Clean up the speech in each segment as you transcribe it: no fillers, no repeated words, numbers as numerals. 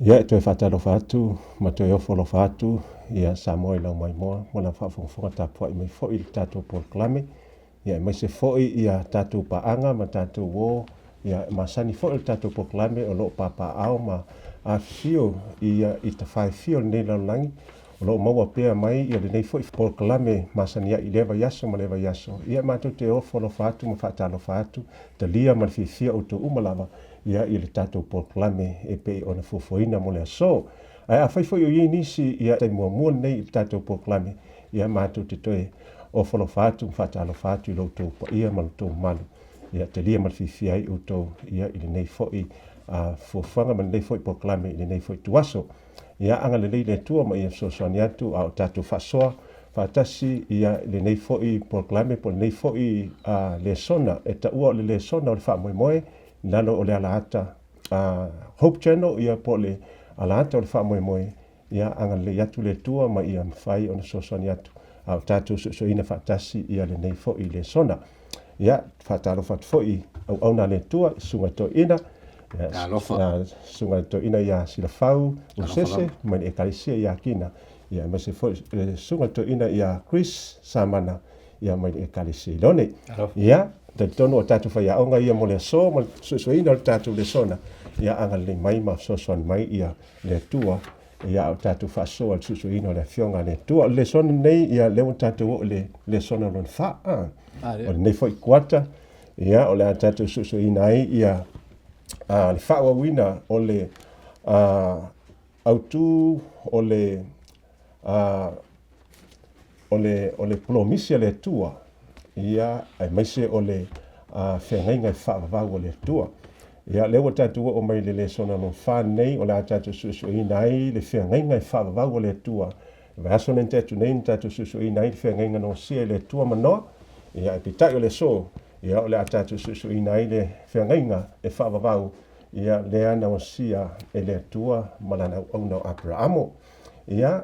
Ia, e toe faatalofa atu ma toe ofo alofa atu ia Samoa i lau maimoa ma lau faafogafoga tapuai mai foi i le tatou polokalame, ia aemaise foi ia tatou paaga ma tatou uo, ia masani foi o le tatou polokalame o lo o papaaao ma afifio ia i tafaefia o lenei lalolagi o lo o maua pea mai ia lenei foi polokalame masani ai i lea vaiaso ma lea vaiaso. Ia matou te ofo alofa atu ma faatalofa atu, talia ma le fiafia outou uma lava ia i le tatou polokalame e pei ona fuafuaina mo le aso. Ae afai foi o i ai nisi ia taimi muamua lenei i le tatou polokalame, ia matou te toe ofo alofa atu ma faatalofa atu i lo outou paia ma lo outou mamalu. Ia talia ma le fiafia ai outou ia i lenei foi fuafuaga ma lenei foi polokalame i lenei foi ituaso. Ia agalelei le Atua ma ia fesoasoani atu a o tatou faasoa faatasi ia i lenei foi polokalame po o lenei foi lesona e taua o le lesona o le faamoemoe i lalo o le alaata a Hope Channel ia po o le alaata o le faamoemoe. Ia agalelei atu le Atua ma ia mafai ona fesoasoani atu a o tatou suesueina faatasi ia lenei foi lesona. Ia faatalofa atu foi i auauna a le Atua i Susuga Toeaina, Talofa. Susuga Toeaina ia Silafau Usese mai le Ekalesia i Akina, ia aemaise foi le Susuga Toeaina ia Chris Samana ia mai le Ekalesia i Lone. Ia, talitonu o tatou faiaoga ia mo le aso ma le suesueina o le tatou lesona, ia agalelei mai ma fesoasoani mai ia le Atua ia a o tatou faasoa i le suesueina o le Afioga a le Atua. O le lesona lenei, ia lea ua tatou oo i le lesona lona fa, o lenei foi kuata, ia o le a tatou suesueina ai ia le faaauauina o le autu o le o le, o le polomisi a le Atua, ia, aemaise o le feagaiga e faavavau a le Atua. Ia, lea ua tatou oo mai i le lesona lona fa nei, o le a tatou suesueina ai le feagaiga e faavavau a le Atua. I le vaiaso lea na tea atu nei na tatou suesueina ai le feagaiga na osia e le Atua ma Noa, ia, ae peitai o le aso, ia, o le a tatou suesueina ai le feagaiga e faavavau, ia, lea na osia e le Atua ma lana auauna o Aperaamo. Ia,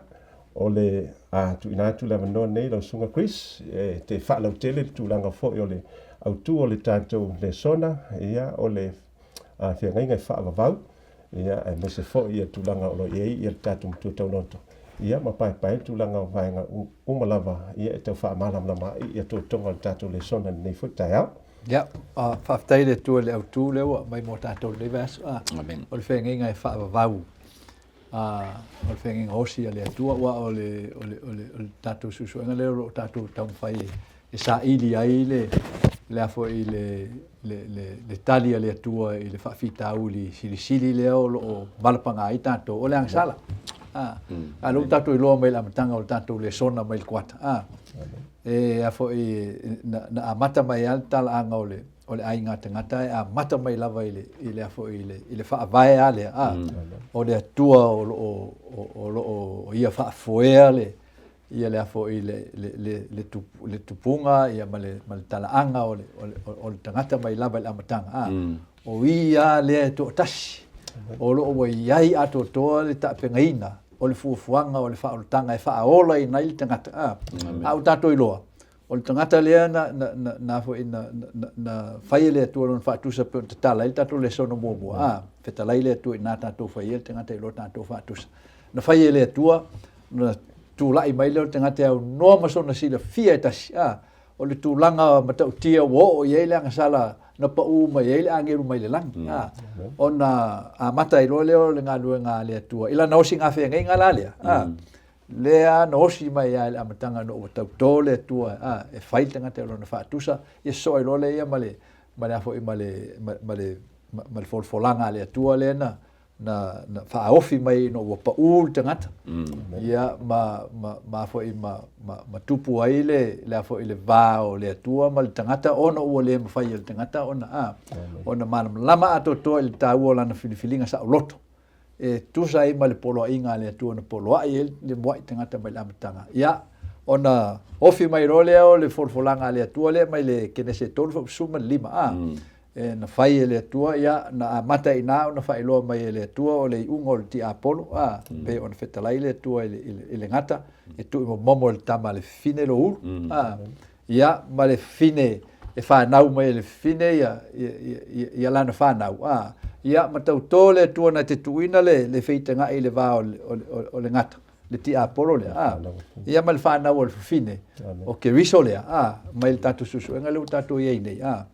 o le a tuuina atu le avanoa nei lau Susuga Chris e te faalautele le tulaga foi o le autu o le tatou lesona, ia, o le feagaiga e faavavau, ia, aemaise foi ia tulaga o lo o i ai ia le tatou matua tauloto, ia, ma paepae le tulaga o vaega uma lava, ia, e tau faamalamalama ai ia totoga o le tatou lesona i lenei foi taeao. Ia, faafetai i le Atua i le autu lea ua aumai mo tatou i lenei vaiaso. Amen. O le feagaiga e faavavau o le feagaiga osi a le Atua, aua o le, o le, o le, o le tatou suesuega lea o lo o tatou taumafai e, e saili ai le, le a foi le, le, le, le tali a le Atua i le faafitauli silisili lea o lo o valapaga ai tatou, o le agasala. A, a lea ua tatou iloa mai le amataga o le tatou lesona mai le kuata. A, e a foi, na, na amata mai lava le talaaga o le, o le aiga tagata e amata mai lava i le, i le, foi, i le, i le faavae a lea, a, o le Atua o lo o, o lo o ia faafoea le, ia le a foi le, le, le, le, tup, le tupuga ia ma le, ma le talaaga o le, o le, o le tagata mai lava i le amataga, a, o ia lea e toatasi o lo o ua i ai atoatoa le taapegaina o le fuafuaga o le faaolataga e faaolaina ai le tagata, a, a ua tatou iloa, O le tagata lea na, na, na, na, foi, na, na, na fai e le Atua lona faatusa pei ona tatala ai le tatou lesono muamua. A, fetalai le Atua inā tatou fai ai le tagata i lo tatou faatusa. Na fai e le Atua, na tulai mai lea o le tagata e aunoa ma sona silafia e tasi. A, o le tulaga matautia ua oo i ai le agasala na paʻū mai ai le agelu mai le lagi. A, ona amata ai loa lea o le galuega a le Atua i lana osiga feagaiga la lea. A, Lea na osi mai lava i le amataga ina ua tauto le Atua a, e fai le tagata i lona faatusa, ia sosoo ai loa lea ia ma le, ma le a foi, ma le, ma, ma le, ma, ma le folafolaga a le Atua lea na, na, na faaofi mai ina ua paʻū le tagata, ia, ma, ma, ma a foi, ma, ma, ma tupu ai le, le a foi, le va o le Atua ma le tagata ona ua le mafai e le tagata ona, a, ona malamalama atoatoa i le taua o lana filifiliga saoloto. e tusa ai ma le poloaiga a le Atua na poloai ai le mua'i tagata mai le amataga. Ia, ona ofi mai loa lea o le folafolaga a le Atua lea mai le Kenese 3:15, a, e na fai e le Atua, ia, na amata i ina ona faailoa mai e le Atua o le iuga o le tiapolo, a, pei ona fetalai le Atua i le, i le, i le gata, e tuuimomomo e le tama a le fafine lo ulu, a, ia, ma le fafine. e fanau mai e le fafine ia, ia, ia, ia lana fanau, a, ia, ma tautō le Atua na te tuuina le, le feitagaʻi i le va o le, o le, o le gata, le tiapolo lea, a, ia ma le fanau o le fafine, o Keriso lea, a, mai le tatou suesuega lea ua tatou i ai nei, a.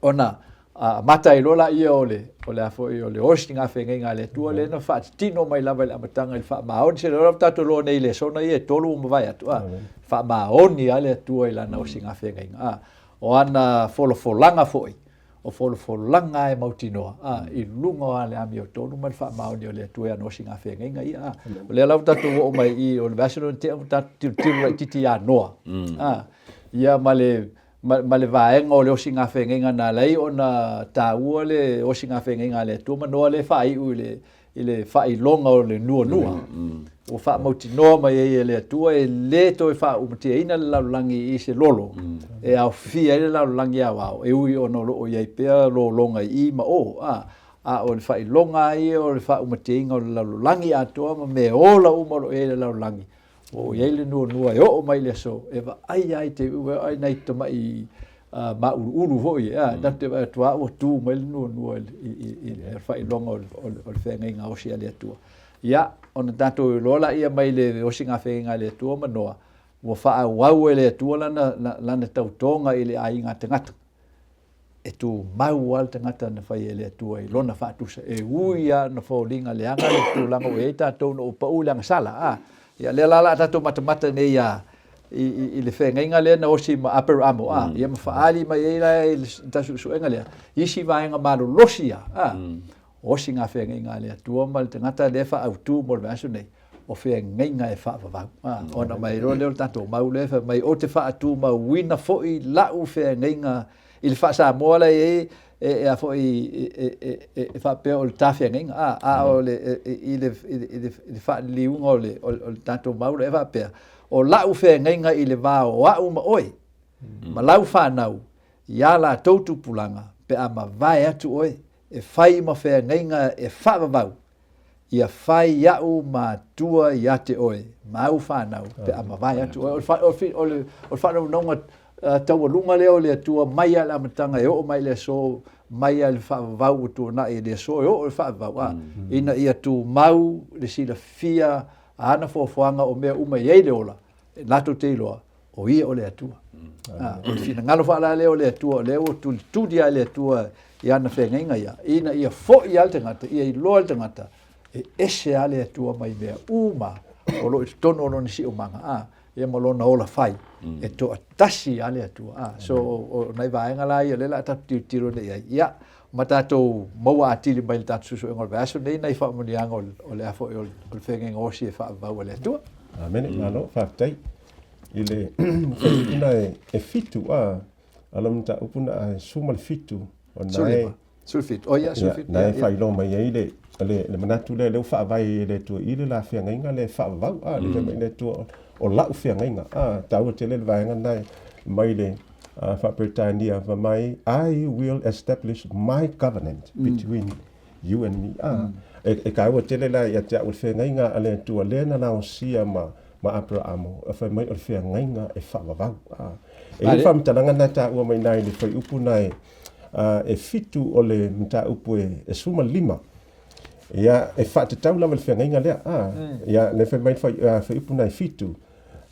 Ona amata ai loa laia o le, o le a foi, o le osigafeagaiga a le Atua lea na faatitino mai lava i le amataga i le faamaoni. Se lea lava tatou iloa nei i lesona ia e tolu ua mavae atu, a, faamaoni lava le Atua i lana osigafeagaiga, a. O ana folafolaga foi, o folafolaga lava e mautinoa, a, i luga o le amiotonu ma le faamaoni o le Atua i ana osigafeagaiga ia, a. O lea la ua tatou oo mai i i, o le vaiaso lea na tea ua tatou tilotilo laitiiti ia Noa, a, ia ma le, ma le vaega o le osigafeagaiga na ala ai ona taua le osigafeagaiga a le Atua ma Noa lea e faaiu i le, i le faailoga o le nuanua. Ua faamautinoa mai ai e le Atua e le toe faaumatiaina le lalolagi i se lolo e aofia ai le lalolagi aoao, e ui ona o lo o i ai pea lologa i i ma o, a, a o le faailoga lava ia o le faaumatiaina o le lalolagi atoa ma mea ola uma o lo o i ai i le lalolagi, Ua oo i ai le nuanua e oo mai le aso e vaaia ai te ua ai nai tamaʻi māʻuluʻulu foi e, a, tatou te vaai atu lava ua tu mai le nuanua i le faailoga o le feagaiga osi a le Atua. Ia, ona tatou iloa laia mai le osiga feagaiga a le Atua ma Noa, ua faaauau e le Atua lana tautoga i le aiga tagata. E tumau lava le tagata na fai e le Atua i lona faatusa, e ui lava ona foliga leaga le tulaga ua i ai tatou ina ua pau i le agasala. A, ia lea la o le a tatou matamata nei iā, i, i, i le feagaiga lea na osi ma Aperamo, a, ia ma faaali mai ai la i le suesuega lea, isi vaega malolosi ia, a, osi ngā feagaiga a le Atua ma le tagata lea e faaautu mo le vaiaso nei, o feagaiga e faavavau. A, ona mai loa lea o le tatou mau lea fai mai, ou te faatumauina foi la'u feagaiga i le faa-Samoa la e i ai, e, e a foi, e, e, e, e, e faapea o le ta feagaiga, a, a o le, e, i le, i le, i le, i le faaliliuga o le, o le, o le tatou mau lea e faapea, o la'u feagaiga i le va o a'u ma oe, ma lau fanau, iā latou tupulaga, pe a mavae atu oe, e fai ma feagaiga e faavavau, ia fai aʻu matua ia te oe ma au fanau pe a mavae atu oe. O le faanaunauga taualuga lea o le Atua mai lava i le amataga e oo mai i le aso, mai lava i le faavavau ua tuanai i le aso e oo i le faavavau, a, ina ia tumau le silafia a ana foafoaga o mea uma e i ai le ola, latou te iloa, o ia o le Atua. Ah, o le finagalo faalalea o le Atua, o lea ua tulituli lava e le Atua i ana feagaiga ia, ina ia foi lava le tagata, ia iloa le tagata, e ese lava le Atua mai mea uma o lo o i totonu o lona siomaga, ah, ia ma lona ola fai, e toatasi lava le Atua. Ah, so, o nai vaega la ia, o lea o le a tatou tilotilo nei i ai. Ia, ma tatou maua atili mai le tatou suesuega o le vaiaso nei nai faamanuiaga o le a foi o le feagaiga osi e faavavau a le Atua. Amene, malo, faafetai. I le fuaiupu e fitu, a, ala mataupu na a suma le fitu, o nae, Sulfit. Oh ia, sulfit. Na e faailoa mai ai le, le, le manatu lea, lea ua faavae e le Atua i le la feagaiga lea e faavavau, a, le fai mai le Atua, o la'u feagaiga, a, taua tele le vaega lena e mai le faa-Peretania, fai mai, I will establish my covenant between you and me. A, e taua tele la ia te au le feagaiga a le Atua lea na laosia ma, ma Aperaamo, e fai mai o le feagaiga e faavavau. A, e i ai le faamatalaga lena e taua mai i ina i le fuaiupu lena e, e fitu o le mataupu e 15. Ia, e faatatau lava i le feagaiga lea. A, ia, lea fai mai le fuaiupu lena e fitu.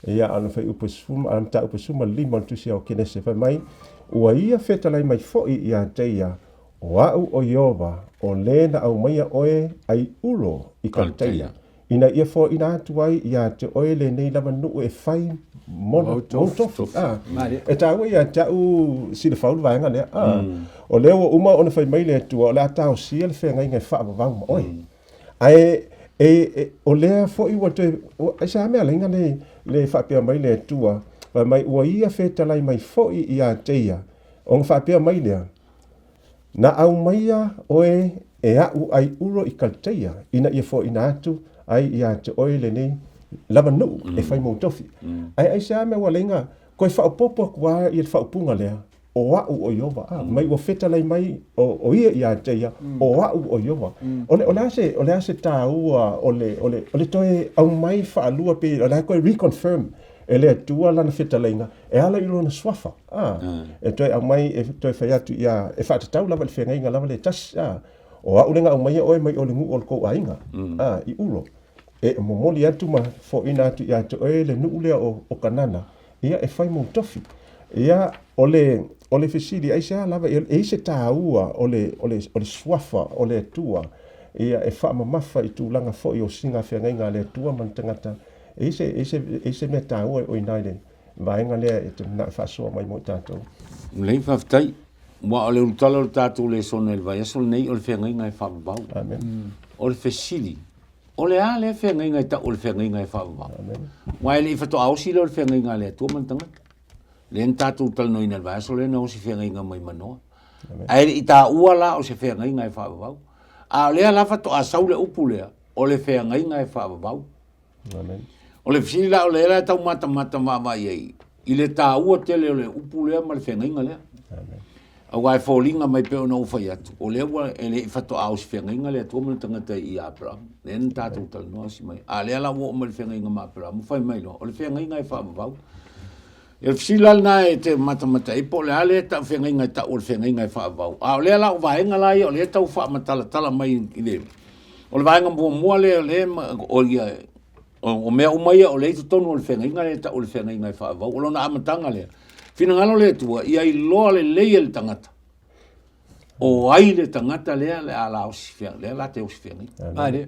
Ia, a o le fuaiupu e 10, a le mataupu e 15 o le tusi o Kenese, fai mai, Ua ia fetalai mai foi ia te ia, o a'u o Ieova, o le na aumaia oe ai Uro i Kaliteia, ina ia foaina atu ai ia te oe lenei lava nuu e fai mona mou tofi. A, e taua ia te a'u silafau le vaega lea. A, o lea ua uma ona fai mai le Atua o le a taosia le feagaiga e faavavau ma oe. Ae e, o lea foi ua toe, aisea mea alaiga le, le faapea mai le Atua, fai mai ua ia fetalai mai foi ia te ia, ona faapea mai lea, Na aumaia oe e a'u ai uro i Kaliteia, ina ia foaina atu ai ia te oe lenei lava nuu e fai mou tofi. Ae aisea mea ua alaiga koe faaopoopo atu lava ia le faaupuga lea, o a'u o Ieova. A, mai ua fetalai mai o ia ia te ia, o a'u o Ieova. O le, o le a se, o le a se tāua o le, o le, o le toe aumai faalua pe o le a toe reconfirm. e le Atua lana fetalaiga e ala i lona suafa, a, e toe aumai e toe fai atu ia, e faatatau lava i le feagaiga lava le tasi, a, o au lea na aumaia oe mai o le nuu o le tou aiga, a, i Uro, e momoli atu ma foina atu ia te oe le nuu lea o Kanana, ia e fai mou tofi. Ia, o le, o le fesili, aisea lava, e i ai se taua o le, o le, o le suafa o le Atua, ia e faamamafa i tulaga foi o siga feagaiga a le Atua ma le tagata, e i ai se, e i ai se, e i ai se mea taua o i ina i le vaega lea e te manao e faasoa mai mo i tatou? Lelei, faafetai. Aua o le ulutala o le tatou lesona i le vaiaso lenei o le feagaiga e faavavau. Amen. O le fesili, O le a lea feagaiga e tau o le feagaiga e faavavau? Aua e le i faatoa osi lea o le feagaiga a le Atua ma le tagata. Lea na tatou talanoaina i le vaiaso lea na osi feagaiga mai ma Noa. Ae le i taua la o se feagaiga e faavavau. A o lea la faatoa sau le upu lea, o le feagaiga e faavavau. Amen. O le fesili la o lea la e tau matamata vaavaai ai i le taua tele o le upu lea ma le feagaiga lea. Amen. Aua e foliga mai pei ona ou fai atu, o lea ua e le i faatoa osi feagaiga le Atua ma le tagata i Aperamo. Lea na tatou talanoa osi mai. A lea la ua oo mai le feagaiga ma Aperamo, fai mai loa, o le feagaiga e faavavau. E fesili la lena e te matamata ai po o le a lea tau feagaiga e tau o le feagaiga e faavavau. A o lea la o vaega la ia o lea e tau faamatalatala mai i le o le vaega muamua lea o lea o ia O mea uma ia o lea i totonu o le feagaiga lea e tau o le feagaiga e faavavau. O lona amataga lea, finagalo le Atua ia iloa lelei e le tagata o ai le tagata lea le a la osi feagaiga, lea la te osi feagaiga. Amen.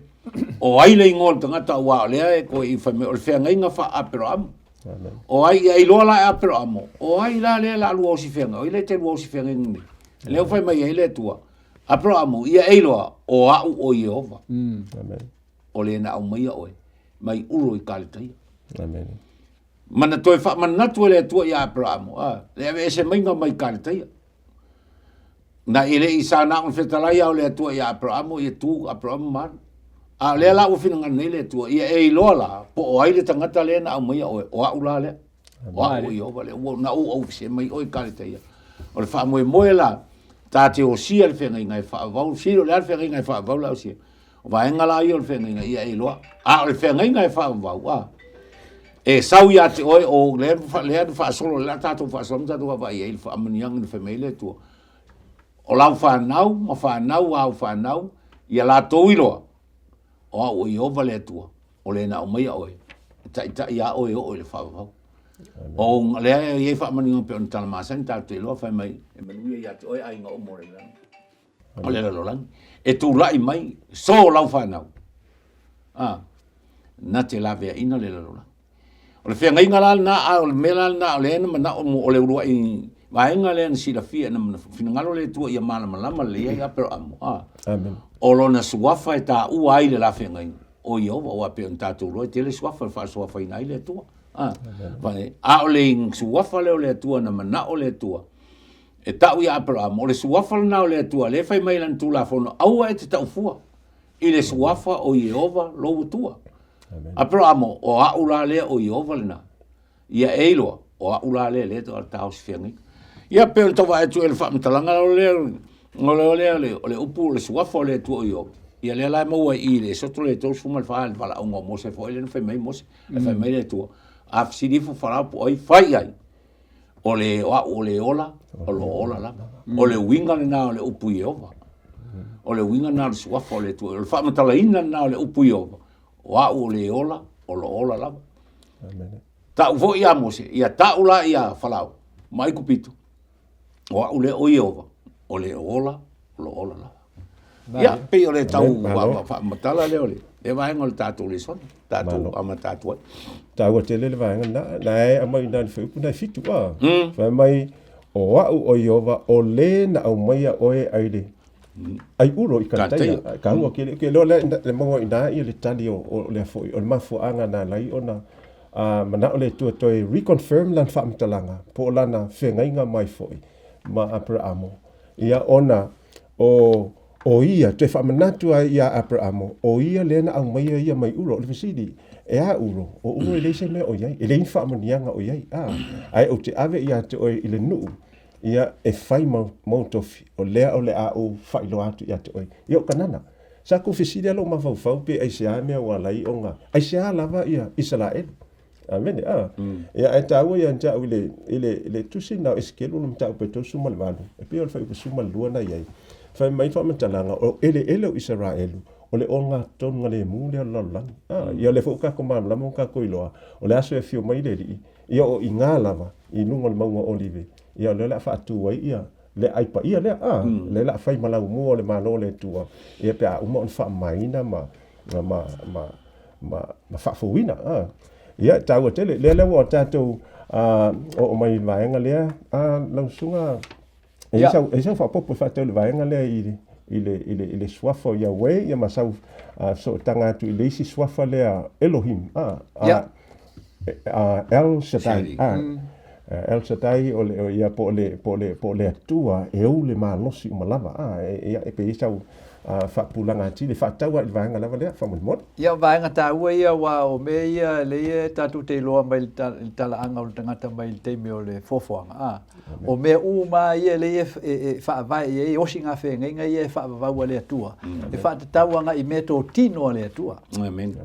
O ai le igoa o le tagata aua o lea e koe i fai mai o le feagaiga faa-Aperamo. O ai ia iloa la e Aperamo, o ai la lea la lua osi feagaiga, o ai lea te lua osi feagaiga nei. Lea ua fai mai ai le Atua, Aperamo, ia e iloa, o au o Ieova. Amen. O le na aumaia oe mai Uro i Kaletaia. Amen. Ma na toe faamanatu e le Atua ia Aperamo, a, le aveese maiga mai Kaletaia. Na e le i sa na ona fetalai a o le Atua ia Aperamo, ia tu Aperamo ma alu. A o lea la ua finagalo nei le Atua, ia e iloa la, po o ai le tagata lea na aumaia oe, o au la lea. O au o Ieova lea, ua na ou auvise mai oe i Kaletaia. O le faamoemoe la, ta te osia le feagaiga e faavavau, sili o le a le feagaiga e faavavau la osia. O vaega la ia o le feagaiga ia e iloa. A o le feagaiga e faavavau, a, e sau ia te oe o lea, lea na faasolo, lea tatou faasolo, tatou vaavaai ai i le faamanuiaga na fai mai ai le Atua. O lau fanau ma fanau a au fanau, ia latou iloa, o au o Ieova le Atua, o le na aumaia oe, e taitai a oe e oo i le faavavau. O lea e i ai faamanuiaga pei ona tala masani tatou te iloa fai mai, e manuia ia te oe aiga uma o le lagi. O le lalolagi. E tulai mai so lau fanau. A, na te laveaina le lalolagi. O le feagaiga la lena, a o le mea la lena o lea na manao mo o le uluai vaega lea na silafia na finagalo le Atua ia malamalama lelei ai Aperamo. A, Amen. O lona suafa e taua ai le la feagaiga o Ieova, aua pei ona tatou iloa e tele suafa e faasuafaina ai le Atua. A, a o le suafa lea o le Atua na manao le Atua e tau ia Aperamo, o le suafa lena o le Atua, lea e fai mai i lana Tulafono, aua e te taufua i le suafa o Ieova lou Atua. Aperamo, o au la lea o Ieova lena. Ia e iloa, o au la lea, lea e taosi feagaiga. Ia pei ona tau vaai atu i le faamatalaga lea, o le, o le, o le upu o le suafa o le Atua o Ieova. Ia lea la e maua i i le Esoto le 34 le valaauga o Mose foi lea na fai mai Mose, mm. fai mai le Atua, a fesili ifo Farao po o ai, fai ai. O le o au o le ola, o lo ola lava. O le uiga lena o le upu Ieova. O le uiga lena o le suafa o le Atua. O le faamatalaina lena o le upu Ieova. O au o le ola, o lo ola lava. Amen. Tau foi ia Mose, ia tau la ia Farao, ma Aikupito. O au lea o Ieova, o le ola, o lo ola lava. Ia, pei o le tau faamatala lea o le lea vaega o le tatou lesona, tatou amata atu ai. Taua tele le vaega na, na e aumai i ina i le fuaiupu na e fitu a. Mm. Fai mai, o au o Ieova, o le na aumaia oe ai le ai uro i Kalataia. Ka ua ke ke lo le le maua ina ia le tali o o lea foi o le mafuaaga na ala ai ona a manao le Atua toe reconfirm lana faamatalaga po o lana feagaiga mai foi ma Aperamo. Ia ona o o ia toe faamanatu ai ia Aperamo o ia lea na aumaia ia mai Uro. O le fesili, e a Uro? O Uro e leai se mea o i ai, e leai ni faamanuiaga o i ai, a, ae ou te ave ia te oe i le nuu, ia e fai mau tofi, o lea o le a ou faailoa atu ia te oe. Ia o Kanana. Sa kou fesili a lou mafaufau pe aisea mea ua alai ona, aisea lava ia Isaraelu. Amene, a. Ia, ae taua ia te au i le, i le, i le tusi na o Esekielu le mataupu e 38, e pei o le fuaiupu 12 na i ai. Fai mai le faamatalaga, o eleele o Isaraelu, o le ogatonugalemu lea o le lalolagi. A, ia o lea foi ua tatou malamalama ma tatou iloa, o le aso e afio mai le Alii, ia o i ina lava, i luga o le mauga o Olive, ia o lea o le a faatu ai ia le aai paia lea, a, lea o le a fai ma laumua o le Malo o le Atua, ia pe a uma ona faamamaina ma, ma, ma, ma, ma faafouina. A. Ia, e taua tele. Lea lea ua tatou oo mai i le vaega lea, a, lau susuga, e i ai sau faaopoopo e faatatau i le vaega lea i, i le, i le, i le suafa o Yahweh, ia ma sau fesootaga atu i le isi suafa lea Elohim, a, a, El Shaddai, a, El Shaddai o le, ia, po o le, po o le, po o le Atua e ou le malosi uma lava, a, ia, e pei e i ai sau faapupulaga atili e faatatau lava i le vaega lava lea, faamolemole. Ia, o vaega taua ia, aua o mea ia lea tatou te iloa mai le talaaga o le tagata mai le taimi o le foafoaga, a. O mea uma lava ia lea e faavae i ai osigafeagaiga ia e faavavau a le Atua, e faatatau agai i meatotino a le Atua.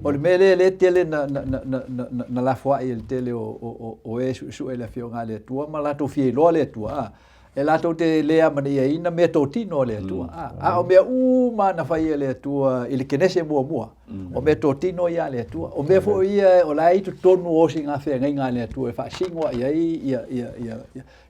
O le mea lea lea e tele na lafoai e le tele o e suesue i le Afioga a le Atua ma latou fia iloa le Atua, a, e latou te le amanaiaina meatotino a le Atua. A o mea uma na fai e le Atua i le Kenese muamua, o meatotino ia a le Atua. O mea foi ia o la e i totonu o osigafeagaiga a le Atua e faasino i ai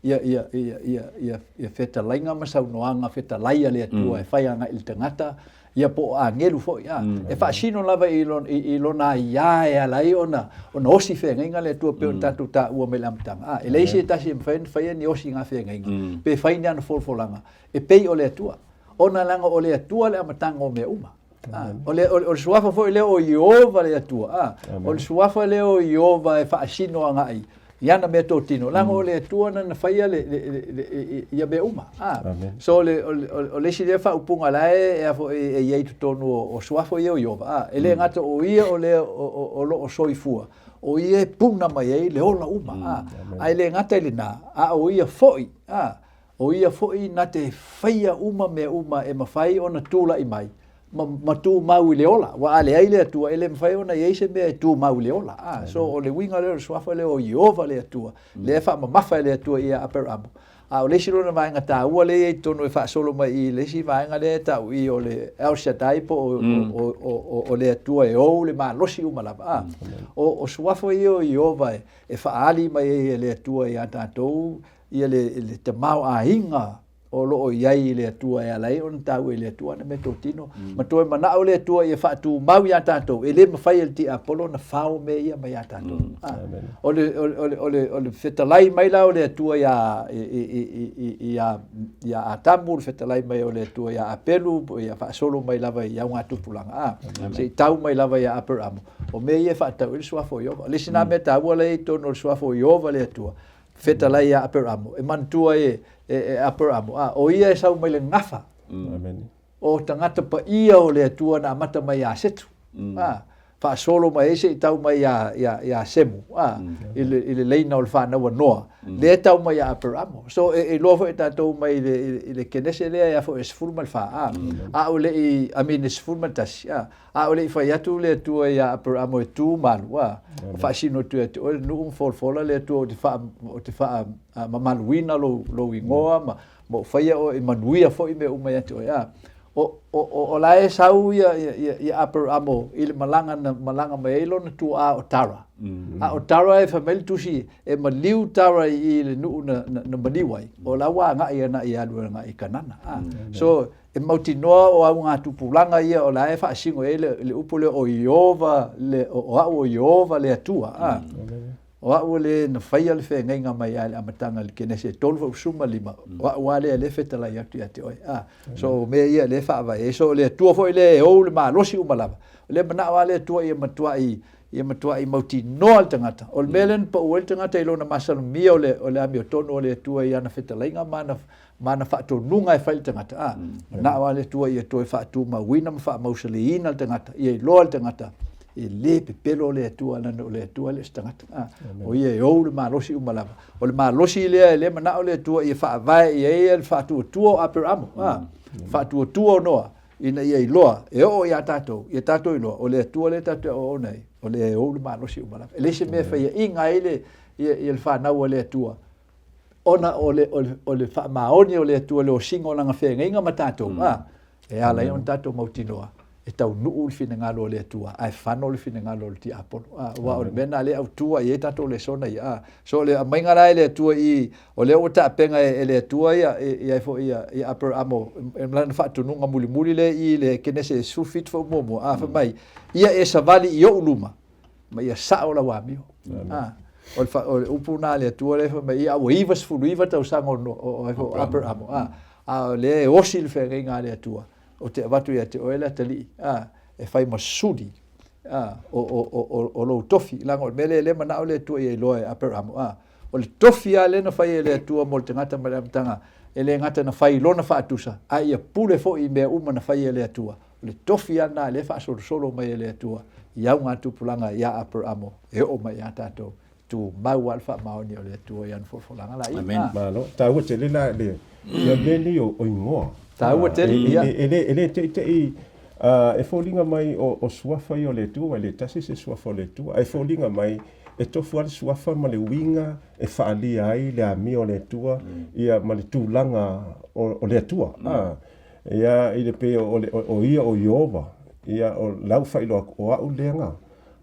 ia fetalaiga ma saunoaga fetalai a le Atua e fai agai i le tagata, ia po o agelu foi, a. E faasino lava i lona aiā e ala ai ona osi feagaiga le Atua pei ona tatou taua mai le amataga. A, e leai se tasi e mafai ona faia ni osigafeagaiga pe fai ni ana folafolaga e pei o le Atua, ona leaga o le Atua le amataga o mea uma. A, o le, o le suafa foi lea o Ieova le Atua. A, o le suafa lea o Ieova e faasino agai i ana meatotino, leaga o le Atua na na faia le, le, le, le, ia mea uma. A, so o le, o le, o le isi lea faaupuga la e, e, a foi, e i ai i totonu o, o suafa ia o Ieova. A, e le gata o ia o lea o, o, o lo o soifua, o ia e puna mai ai le ola uma. A, a e le gata i lena, a o ia foi, a, O ia foi na te faia uma mea uma e mafai ona tulai mai ma, ma tumau i le ola. Ua a leai le Atua, e le mafai ona i ai se mea e tumau i le ola. A, so o le uiga lea o le suafa lea o Ieova le Atua, lea e faamamafa e le Atua ia Aperamu. A o le isi lona vaega taua lea e i ai i totonu e faasolo mai i le isi vaega lea e tau i o le El Shaddai po o, o, o, o, o le Atua e ou le malosi uma lava. A, o, o suafa ia o Ieova e, e faaali mai ai e le Atua iā tatou ia le, le tamaoaiga o lo o i ai i le Atua e ala ai ona taua i le Atua ana meatotino, ma toe manao le Atua ia faatumau iā tatou, e le mafai e le tiapolo ona fao mea ia mai iā tatou. Ah, o le, o le, o le, o le, o le fetalai mai la o le Atua iā, i, i, i, i, iā, iā Atamu, le fetalai mai o le Atua iā Apelu, ia faasolo mai lava i augatupulaga, ah, se i tau mai lava iā Aperamu. O mea ia e faatatau i ai le suafa o Ieova. O le isi na mea taua la e i totonu o le suafa o Ieova le Atua, fetalai ia Aperamo, e manatua e, e, e Aperamo, a, o ia e sau mai le gafa. Amen. O tagata paia o le Atua na amata mai ia Setu. A, faasolo mai ai seia tau mai ia, ia, ia Semu, a, i le, i le leina o le fanau a Noa, lea e tau mai ia Aperamo. So, e, e iloa foi e tatou mai i le, i le Kenese lea e a foi e 14, a, a o le i, I mean, e 11, a, A o le i fai atu le Atua iā Aperaamo e tu malu, a, faasino atu ia te oe le nuu ma folafola le Atua ou te faa, ou te faa mamaluina lou, lou igoa ma, ma ou faia oe e manuia foi mea uma ia te oe, a. O, o, o, o la e sau ia, ia, ia, ia Aperaamo i le malaga na malaga mai ai lona tuaa o Tara. A o Tara e fai mai le tusi e maliu Tara i, i le nuu na, na, na maliu ai, o la ua agai ana i alu agai i Kanana. A. So, E mautinoa o augatupulaga ia o la e faasino i ai le, le upu lea o Ieova, le, o, o au o Ieova le Atua. A. O au le na faia le feagaiga mai a i le amataga i le Kenese e 35, o au lava lea lea e fetalai atu ia te oe. A. So o mea ia lea e faavae ai. So o le Atua foi lea e ou le malosi uma lava. O lea manao lava le Atua ia matuai ia matuai mautinoa le tagata. O le mea lea na pau ai le tagata i lona masalomia o le, o le amiotonu o le Atua i ana fetalaiga ma ana ma ana faatonuga e fai i le tagata, a, manao lava le Atua ia toe faatumauina ma faamausaliina le tagata, ia iloa le tagata, e le pepelo le Atua, leaga o le Atua e le o se tagata, a, o ia e ou le malosi uma lava. O le malosi lea e le manao le Atua ia faavae i ai le faatuatua o Aperamo, a, faatuatua o Noa, ina ia iloa e oo iā tatou, ia tatou iloa, o le Atua lea tatou te auauna ai, o lea e ou le malosi uma lava. E leai se mea e faiaina ai le, ia, ia le fanau a le Atua, ona o le, o le, o le faamaoni o le Atua i le osiga o lana feagaiga ma tatou, mm. a, e ala ai ona tatou mautinoa e taunuu le finagalo o le Atua, ae fano le finagalo o le tiapolo. A, aua o le mea lena lea e autu ai i ai tatou lesona ia. A, so o le aumaiga la e le Atua i, o lea ua tapena e, e le Atua ia, ia, foi ia, ia Aperamo, e lana faatunuga mulimuli lea i le Kenese 17 foi muamua, a, fai mai, ia e savali i ou luma, ma ia sao lau amio. A, o le, fa, o le upu na a le Atua lea fai mai, ia ua 99 tausaga o, o, o, o Aperamo, a, a o lea e osi le feagaiga a le Atua, ou te avatu ia te oe le atalii, a, e fai ma suli, a, o, o, o, o, o lou tofi, leaga o le mea lea lea manao le Atua ia iloa e Aperamo, a, o le tofi lava lea na fai e le Atua mo le tagata mai le amataga, e le gata na fai i lona faatusa, a ia pule foi i mea uma na fai e le Atua. O le tofi lava lena lea e faasolosolo mai e le Atua i augatupulaga ia Aperamo e oo mai ia tatou. Tumau lava le faamaoni o le Atua i ana folafolaga laia. Amen. Ah. Malo. Taua tele la le ia mea nei o, o igoa. Taua tele, e, ia. E, e, le, e le teitei e foliga mai o, o suafa ia o le Atua, e le tasi se suafa o le Atua, ae foliga mai e tofu lava le suafa ma le uiga e faaalia ai le amio o le Atua ia ma le tulaga o, o le Atua. Ah, ia i le pei o, o, o ia o Ieova, ia o lau faailoa atu, o au lea na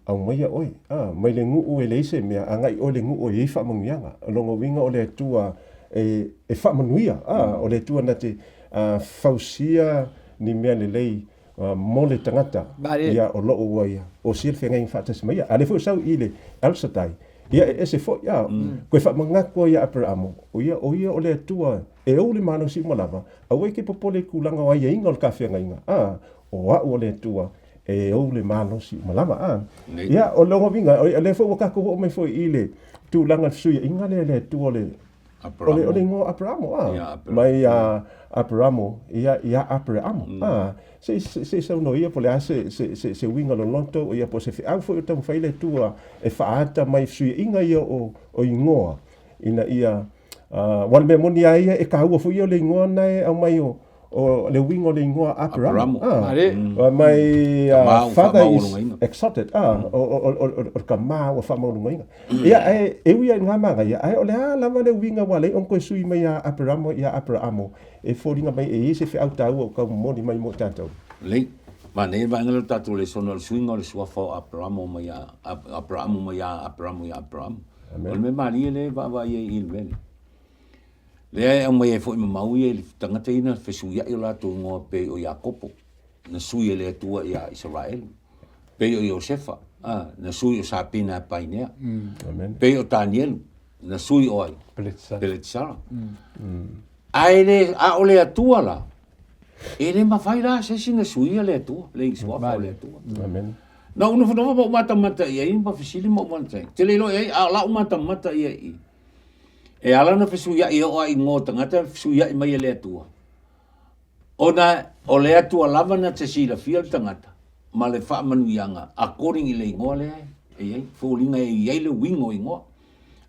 aumaia oe, a, mai le nuu e leai se mea, agai oe i le nuu e i ai faamanuiaga. O lona uiga o le Atua e, e faamanuia, a, o le Atua na te a, fausia ni mea lelei a, mo le tagata, ia o lo o ua ia osia le feagaiga faatasi ma ia. A lea foi o sau i le El Shaddai, ia e ese foi, a, koe faamanatu ai ia Aperamo, o ia, o ia o le Atua e ou le malosi uma lava, aua e te popole i tulaga o aiaiga o le ta feagaiga, a, o au o le Atua e ou le malosi uma lava. A. Ia, o lona uiga, o lea foi ua tatou oo mai foi i le tulaga o le fesuiaiga lea i le Atua o le o le igoa o Aperamo, a. Mai ia Aperamo, ia, ia Apereamo, a. Se i saunoa ia po o le a se, se, se, se uiga loloto, ia po o se feau foi o taumafai le Atua e faaata mai i fesuiaiga ia o, o igoa, ina ia, aua o le mea moni lava ia e taua foi ia o le igoa lena e aumai o, o le uiga o le igoa Aperamo. Ah, my father is exalted. Ah, o, o, o, o, o le tama ua faamaualugaina. Ia, ae e ui lava i lena magaia, ae o le a lava le uiga ua ala ai ona toe sui mai ia Aperamo ia Aperamo e foliga mai e i ai se feau taua o tau momoli mai mo i tatou. Lelei. Manaia le vaega lea o le tatou lesona o le suiga o le suafa o Aperamo mai ia Aperamo mai ia Aperamo ia Aperamo. O le mea malie lea e vaavaai ai i le mea lea. Lea e aumai ai foi ma mau ia i le tagata ia na fesuiai o latou igoa pei o Iakopo, na sui e le Atua ia Isaraelu, pei o Iosefa, a, na sui o Sapina e Painea, mm. pei o Tanielu, na sui o ai? Peletisara. Mm. Ae le, a o le Atua la, e le mafai la se isi na suia le Atua, le suafa o le Atua. Amen. Na ou nofonofo ma ou matamata i ai, ma fesili ma ou matamata. Te le iloa i ai, a o lau matamata i ai i. E ala ona fesuiai e oo a i igoa o tagata e fesuiai mai e le Atua. Ona o le Atua lava na te silafia le tagata ma le faamanuiaga according i le igoa lea e i ai, foliga e i ai le uiga o igoa.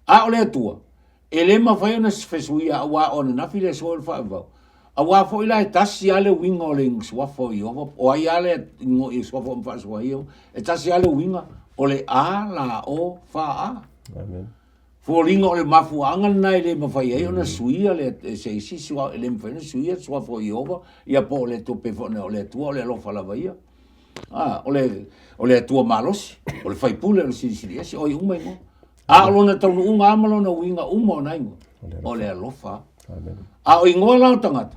A o le Atua, e le mafai ona fesuia aua o ananafi le aso o le faavavau. Aua foi la e tasi lava le uiga o le suafa o Ieova, o ai lava le igoa i suafa o faasoa ia, e tasi lava le uiga o le A la O fa A. Amen. Foliga o le mafuaaga lena e le mafai ai ona suia le e se isi sua, e le mafai ona suia le suafa o Ieova, ia po o le Atua, pei foi ona o le Atua o le alofa lava ia. A, o le, o le Atua malosi, o le faipule, o le Silisili Ese, o ai uma igoa. A o lona taunuuga lava ma lona uiga uma o na igoa, o le alofa. A o igoa la o tagata,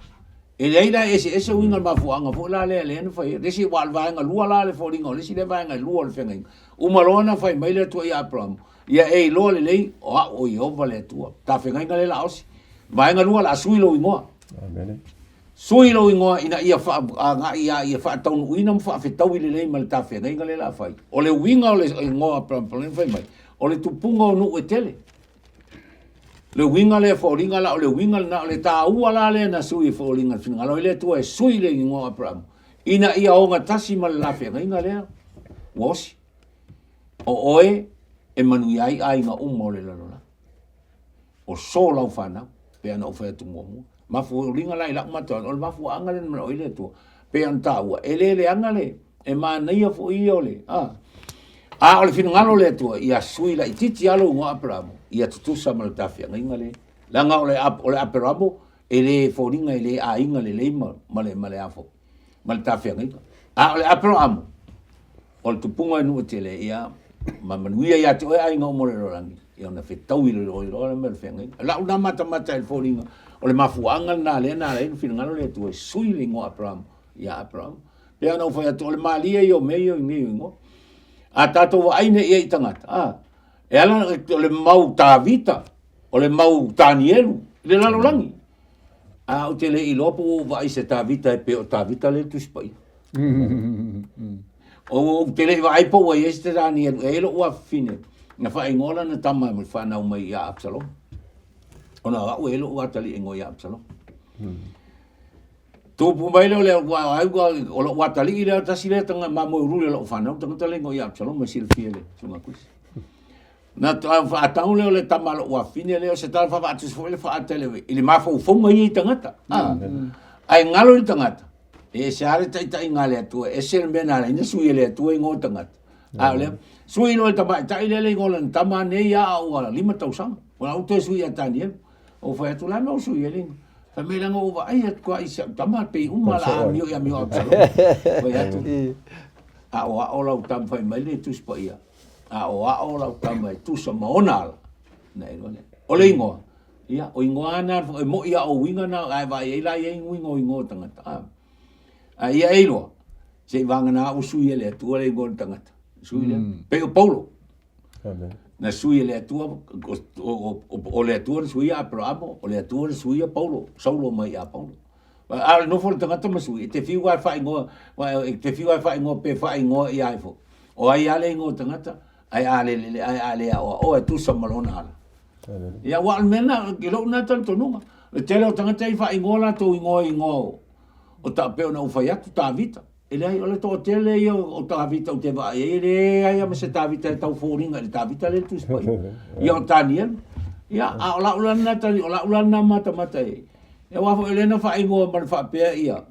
e leai la e eseese uiga o le mafuaaga foi la lea lea na fai ai. Le isi, aua o le vaega lua la le foliga o le isi lea vaega e lua o le feagaiga. Uma loa ona fai mai le Atua ia Aperamo, Ia e iloa lelei, o au o Ieova le Atua. Tafegaiga lea la osi. Vaega lua, la sui lou igoa. Amen. Sui lou igoa ina ia faagai ia, ia faataunuuina ma faafetaui lelei ma le tafegaiga lea la fai. O le uiga o le igoa Abraham fai mai, o le tupuga o nuu e tele. Le uiga lea foliga la, o le uiga lena, o le taua la lea na sui e foliga le finagalo ai le Atua e sui le igoa o Abraham, ina ia ogatasi ma le lafeagaiga lea ua osi. O oe e manuia ai aiga uma o le lalolagi. O so lau fanau, pei ona ou fai atu muamua. Mafuoliga la i lau matau, o le mafuaaga lea na manao ai le Atua. Pei ona taua, e le leaga le, e manaia foi ia o le, a. A o le finagalo o le Atua, ia sui laitiiti lava lou igoa Aperamo, ia tutusa ma le ta feagaiga lea. Leaga o le, o le Aperamo, e le foliga e le aiga lelei ma, ma le, ma le a foi, ma le ta feagaiga. A o le Aperamo, o le tupuga e nuu e tele, ia, ma manuia ia te oe aiga uma o le lalolagi, ia ona fetaui loa lea ma le feagaiga. O lau lena matamata i le foliga, o le mafuaaga lena lea na ala ai ona finagalo le Atua e sui le igoa Aperamo ia Aperamo. Pei ona ou fai atu, o le malie ia o mea ia i nei igoa. A tatou vaai nei i ai i tagata, a, e ala o le mau Tavita, o le mau Tanielu i le lalolagi. A ou te le iloa po ua ou vaai i se Tavita e pei o Tavita lea e Tusi Paia. Ou te le i vaai po ua i ai se Tanielu, e i ai lou afafine na faaigoa lana tama e fanau mai ia Absaloma. Ona o au e i ai lou atalii e igoa ia Absaloma. Tupu mai lea o le ai o lou atalii lea tasi lea tanga mamoe ulu le lou fanau tagata le igoa ia Absaloma e silafia e le Susuga Kuisi. Na faatau lea o le tama a lou afafine lea o se tala faavaatusi foi le faatele i le mafaufauga ia i tagata. Ae galo i le tagata, e ese lava le taitaiga a le Atua, ese le mea na ala ai ona sui e le Atua igoa o tagata. A o lea, sui loa le tamaitai lea le igoa o lana tama nei a ua 5 tausaga. Ua ou toe sui ia Tanielu. Ou fai atu, la mea ua sui ai le igoa. Fai mai leaga ua ou vaai atu lava i si au tama pei uma la amio i amio Absaloma. Fai atu, aoao lau tama, fai mai le Tusi Paia, aoao lau tama e tusa ma ona ala, ona e iloa lea. O le igoa, ia, o igoa lava na, e moni lava o uiga na, a e vaai ai la e i ai uiga o igoa o tagata. A, a ia e iloa, se i vagana ua sui e le Atua le igoa o le tagata. Sui lea. Pei o Paulo. Amen. Na sui e le Atua, o le Atua na suia Aperahamo, o le Atua na suia Paulo, Saulo mai ia Paulo. A o le nofo o le tagata ma sui, e te fiu lava e faaigoa, e te fiu lava e faaigoa pe faaigoa ia ai foi. O ai lava le igoa o le tagata, ae a le lele, ae a le aoaoa e tusa ma lona ala. Ia, aua o le mea lena, i lou lena talitonuga, o le tele o tagata e faaigoa latou igoa i igoa o, o ta, pei ona ou fai atu, Tavita. E leai, o le toatele ia o Tavita ou te vaai ai, e leai lava ma se Tavita e tau foliga i le Tavita lea e Tusi Paia. Ia o Tanielu. Ia, a o lau la lena tali, o lau la lena matamata e, aua foi o lea na faaigoa ma le faapea ia,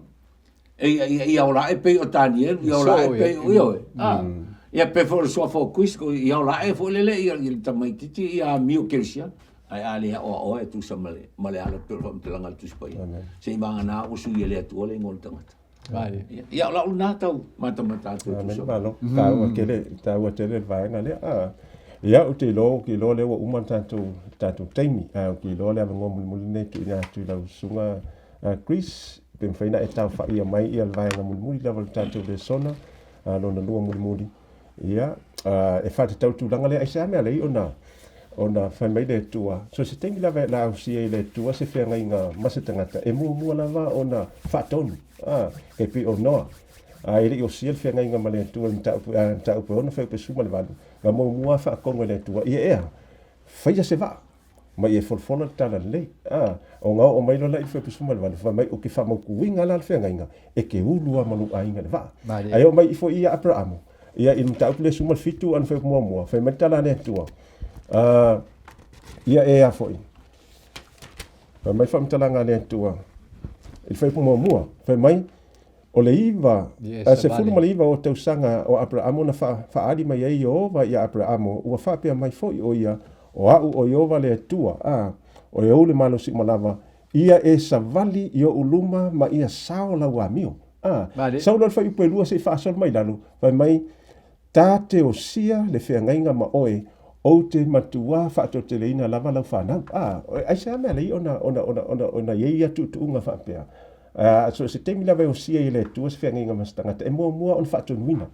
e, ia, ia, ia ola ae pei o Tanielu, ia ola ae pei o, ioe, a, ia pei foi o le suafa o Kristo, ia ola ae foi lele ia, ia le tamaitiiti ia amio kerisiano. Ae a le aoaoa e tusa ma le, ma le ala pei o le faamatalaga a le Tusi Paia. Se i vagana ua sui e le Atua le igoa o le tagata. Ia, o lau lena tau matamata atu e tusa. Malo, taua tele, taua tele le vaega lea. Ah, ia, ou te iloa, ou te iloa lea ua uma le tatou, tatou taimi. Ae ou te iloa le avanoa mulimuli lenei e tuuina atu i lau susuga Chris, pe mafai ona e taufaia mai ia le vaega mulimuli lava o le tatou lesona, lona lua mulimuli. Ia, e faatatau i tulaga lea, aisea mea alai ona ona fai mai le Atua, so se taimi lava e lausia i le Atua se feagaiga ma se tagata, e muamua lava ona faatonu, a, e pei o Noa, a e le i osia le feagaiga ma le Atua i le mataupu, a, mataupu e 6 fuaiupu 18, na muamua faatonu e le Atua, ia ea, faia se vaa, ma ia folafola le tala lelei. A, ona oo mai loa la i le fuaiupu 18, fai mai, ou te faamautuina la le feagaiga, e te ulu lava ma lou aiga i le vaa. Ae oo mai ifo ia Aperaamu, ia i le mataupu lea 17 ana fuaiupu muamua, fai mai le tala a le Atua, a, ia e a foi, fai mai le faamatalaga a le Atua, i le fuaiupu muamua, fai mai, O le iva, 19 o tausaga o Aperaamu na faaali mai ai Ieova iā Aperaamu, ua faapea mai foi ʻo ia, O aʻu ʻo Ieova le Atua, a, o e ou le malosi uma lava, ia e savali i oʻu luma ma ia sao lau amio. A, sau loa le fuaiupu e lua se i faasolo mai lalo, fai mai, Ta te osia le feagaiga ma oe, ou te matuā faatoateleina lava lau fanau. A, aisea mea alai ona, ona, ona, ona, ona i ai ia tuutuuga faapea? A, so se taimi lava e osia ai e le Atua se feagaiga ma se tagata, e muamua ona faatonuina.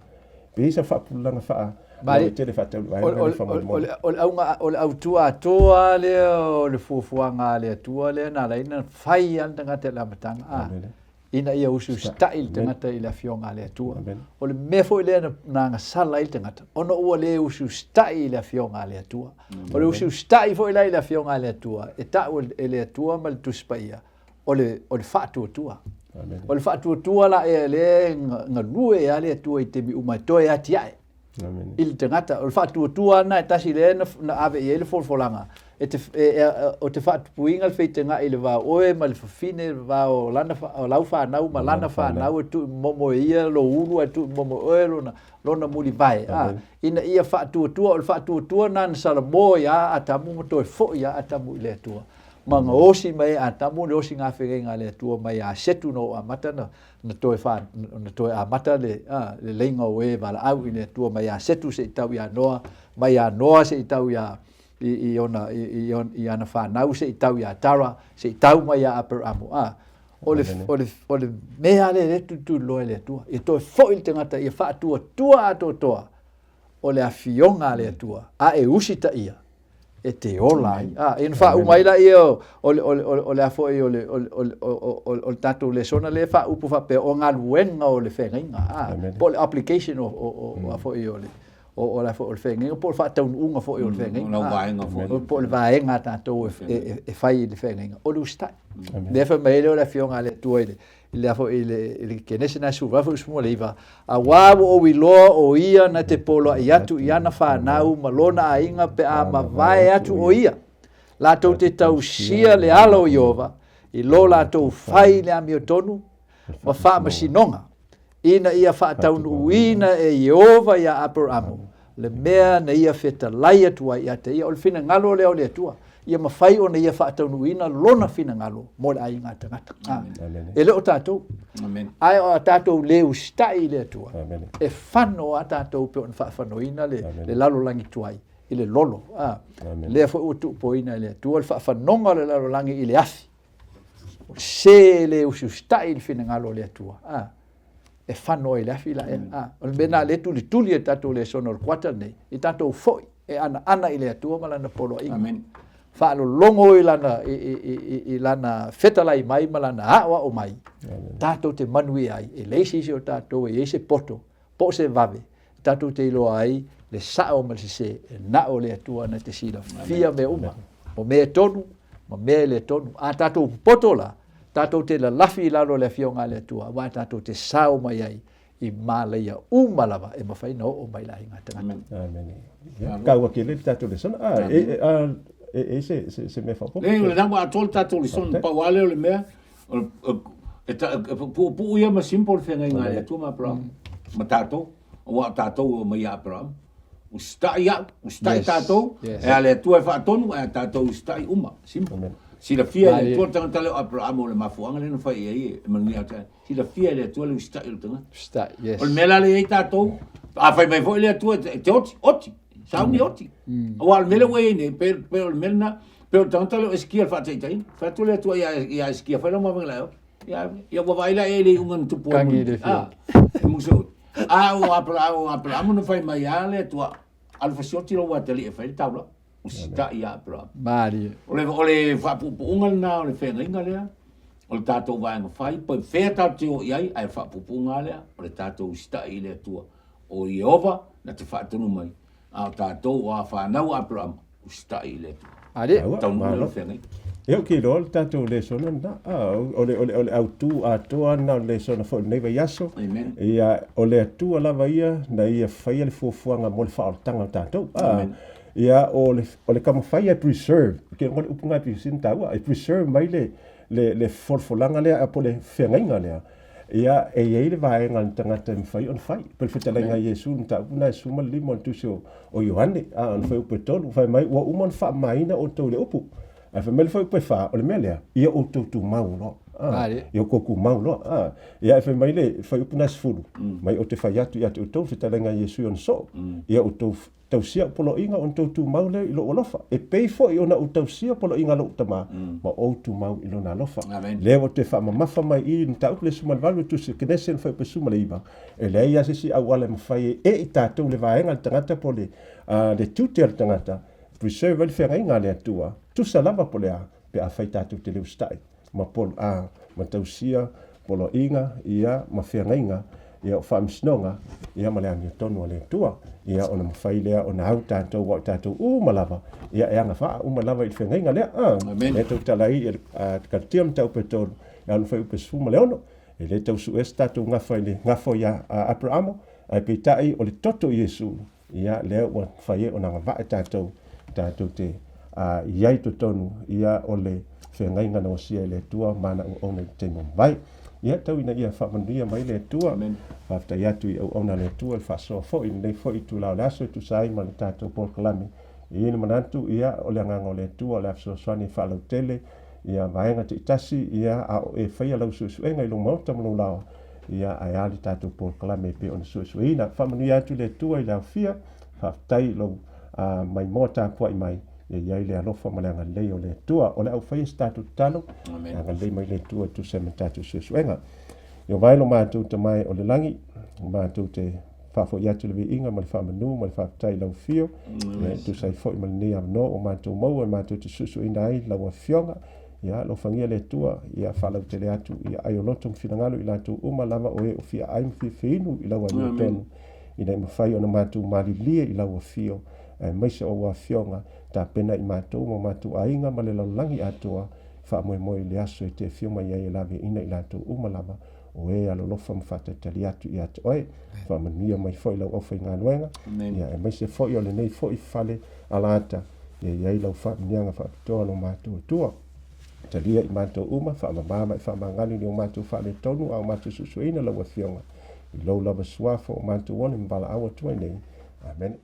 Pe i ai sau faapululaga faa, lauaitele faatau i le vaega lea faamolemole. O le auga, o le autu atoa lea o le fuafuaga a le Atua lea na ala ai ona fai lava le tagata i le amataga. A. ina ia usiusitai le tagata i le Afioga a le Atua. O le mea foi lea na agasala ai le tagata, ona ua le usiusitai i le Afioga a le Atua. O le usiusitai foi la i le Afioga a le Atua, e tau e le Atua ma le Tusi Paia, o le, o le faatuatua. O le faatuatua la ea lea e galue a le Atua i taimi uma e toe atiae i le tagata. O le faatuatua lena e tasi lea na ave i ai le folafolaga. E te, e, e, o te faatupuina le feitegaʻi i le va o oe ma le fafine, le va o lana, o lau fanau ma lana fanau e tuuimomo e ia lou ulu ae tuuimomo e oe lona, lona mulivae, a, ina ia faatuatua, o le faatuatua lena na salamo ai a Atamu ma toe foi a Atamu i le Atua. Ma gaosi mai e Atamu le osi gafegaiga a le Atua mai a Setu na oo amata na, na toe fa, na toe amata le, a, le leiga o e valaau i le Atua mai a Setu se i tau ia Noa, mai a Noa se i tau ia, i, i ona, i, i, i ana fanau se i tau iā Tara, se i tau mai iā Aperamu. A, o le, o le, o le mea lea lea tulituliloa e le Atua. Ia toe foi le tagata ia faatuatua atoatoa o le afioga a le Atua, a e usitaia e te ola ai. A, ia na faauma ai laia o, o le, o le, o le, o le a foi o le, o le, o le, o, o, o le tatou lesona lea e faaupu faapea o galuega o le feagaiga, a, po o le obligation o, o, o, o a foi o le, o, o le, o le feagaiga po o le faataunuuga foi o le feagaiga. O vaega foi. Po o le vaega a tatou e, e, e, e fai i le feagaiga, o le usitai. Lea fai mai ai lea o le Afioga a le Atua i le, i le, foi, i le, i le Kenese na suva foi usumua le iva, auā ua ou iloa o ia na te poloaʻi atu i ana fanau ma lona aiga pe a mavae atu o ia. Latou te tausia le ala o Ieova i lo latou fai i le amiotonu ma faamasinoga, ina ia faataunuuina e Ieova iā Aperamo le mea na ia fetalai atu ai ia te ia. O le finagalo lea o le Atua, ia mafai ona ia faataunuuina lona finagalo mo le aiga a tagata. E le o tatou. Ae o a tatou le usitai i le Atua, e fano a tatou pe ona faafanoina le, le lalolagi tuai i le lolo. Lea foi ua tuupoina e le Atua le faafanoga o le lalolagi i le afi. O se le usiusitai i le finagalo o le Atua, a, e fano ai i le afi la ea. A, o le mea lena lea e tulituli e tatou lesona o le kuata lenei, i tatou foi e anaana i le Atua ma Lana poloaiga. Amen. Faalologo i lana, i, i, i, i lana fetalai mai ma lana aoao mai, Amen. Tatou te manuia ai, e leai se isi o tatou e i ai se poto, po o se vave, tatou te iloa ai le sao ma le sesē, e na o le Atua na te silafia mea uma, o mea e tonu ma mea e le tonu. A tatou popoto la, tatou te lalafi i lalo o le Afioga a le Atua, aua tatou te sao mai ai i malaia uma lava e mafai ona oo mai i le aiga tagata. Amen. Ia, kaua tele le tatou lesona. Ah, e, e, ah, e, e se, se, se mea faaopoopo. Leai, o lena ua atoa le tatou lesona, pau lava lea o le mea, E puupuu ia ma simple le feagaiga a le Atua ma Aperahama, ma tatou, aua o tatou e omai ia Aperahama. Usitai au, usitai tatou, e a le Atua e faatonu, ae a tatou usitai uma, simple. Silafia e le Atua le tagata lea o Aperahama o le mafuaaga lea na fai i ai e manuia atu ai. Silafia e le Atua le usitai o le tagata. O le mea la lea e i ai tatou, a fai mai foi le Atua e te oti, oti. Sauni oti. Aua o le mea lea ua i ai nei, pe, pe o le mea lena, pe o le tagata lea o Esikia le faataitaiga. Fai atu le Atua ia, ia Esikia, fai lau mavaega lae oti. Ia, ia ua vaai la i ai le iuga na tupu ai. Tangi le fia. Ah, e musa oti. A o Aperahama, o Aperahama na fai mai a le Atua, alu fasioti lou atalii e fai le taulaga. Usitai ia Aperahama. Malie. O le, o le faapuupuuga lena o le feagaiga lea, o le tatou vaega fai, pe fea tatou te o i ai, ae faapuupuuga lea, o le tatou usitai i le Atua. O Ieova na te faatonu mai, a o tatou o a fanau a Aperahama, usitai i le Atua. Ale. Aua, Taunuu malo. le feagaiga. Ia, ou te iloa o le tatou lesona lena. Ah, o le, o le, o le autū atoa lena o le lesona foi o lenei vaiaso. Amen. Ia, o le Atua lava ia na ia faia le fuafuaga mo le faaolataga o tatou. Ah, Amen. ia, o le, o le taumafai e preserve, ou te iloa le upu lena e pito sili ona taua, e preserve mai le, le, le folafolaga lea po o le feagaiga lea. Ia, e i ai le vaega a le tagata e mafai ona fai. Pei o le fetalaiga a Iesu, le mataupu lena e 15 o le tusi o, o Ioane, a o le fuaiupu e 3, fai mai, ua uma ona faamamaina outou i le upu. Ae fai mai le fuaiupu e 4, o le mea lea, ia outou tumau loa. A, ia outou tumau loa. A, ia e fai mai le fuaiupu lena e 10, mai ou te fai atu ia te outou le fetalaiga a Iesu i ona soo, ia outou Tausia au poloaiga ona outou tumau lea i lou alofa, e pei foi ona ou tausia poloaiga a lou Tama, ma ou tumau i lona alofa. Lea ua toe faamamafa mai i i le mataupu le 18 o Tusi o Kenese le fuaiupu 19, e leai lava se isi auala e mafai ai e i tatou le vaega a le tagata po o le, le tiute a le tagata, preserve ai le feagaiga a le Atua, tusa lava po o le a, pe afai tatou te le usitai. ma pol a, ma tausia poloaiga, ia, ma feagaiga, ia, o faamasinoga, ia, ma le amiotonu a le Atua, ia, ona mafai lea ona au tatou, aua o tatou uma lava, ia, e agavaa uma lava i le feagaiga lea. A, Amen. lea tautala ai ia, a, Kalatia mataupu e 3, ia, ona fuaiupu e 16, e le tau suea se tatou gafa i le gafa ia Aperamo, ae peitai o le toto o Iesu, Ia, lea ua fai ai ona agavaa tatou, tatou te i ai i totonu ia o le feagaiga na osia e le Atua ma ana auauna i le taimi ua mavae. Ia tau ina ia faamanuia mai le Atua. Faafetai atu i auauna a le Atua i le faasoa foi i lenei foi itula o le aso e tusa ai ma le tatou polokalame. E i ai le manatu, ia, o le agaga o le Atua o le a fesoasoani e faalautele ia vaega taitasi, ia, a o e faia lau suesuega i lou maota ma lou laoa, ia, ae a le tatou polokalame e pei ona suesueina. Faamanuia atu le Atua i le aofia. Faafetai i lou maimoa tapuai mai, ia i ai le alofa ma le agalelei o le Atua. O le a ou faia se tatou tatalo, e agalelei mai le Atua e tusa ai ma tatou suesuega. Ieova e lo matou Tama e o le lagi, matou te faafoi atu le viiga ma le faamanu ma le faafetai i lau afio, e tusa ai foi ma lenei avanoa ua matou maua e matou te suesueina ai lau Afioga. Ia alofagia le Atua, ia faalautele atu ia ai o loto ma finagalo i latou uma lava o e o fia ai ma fia feinu i lau amiotonu, ina ia mafai ona matou malilie i lau afio, aemaise o ua afioga, tapena i matou ma matou aiga ma le lalolagi atoa, faamoemoe i le aso e te afio mai ai e laveaiina i latou uma lava o e alolofa ma faatalitali atu ia te oe. Faamanuia mai foi lau aufaigaluega, ia aemaise foi o lenei foi fale alaata, ia i ai lau faamanuiaga faapitoa lo matou Atua. Talia i matou uma, faamama ma e faamagalo i ni o matou faaletonu a o matou suesueina lau Afioga. I lou lava suafa o matou one ma valaau atu ai nei. Amene.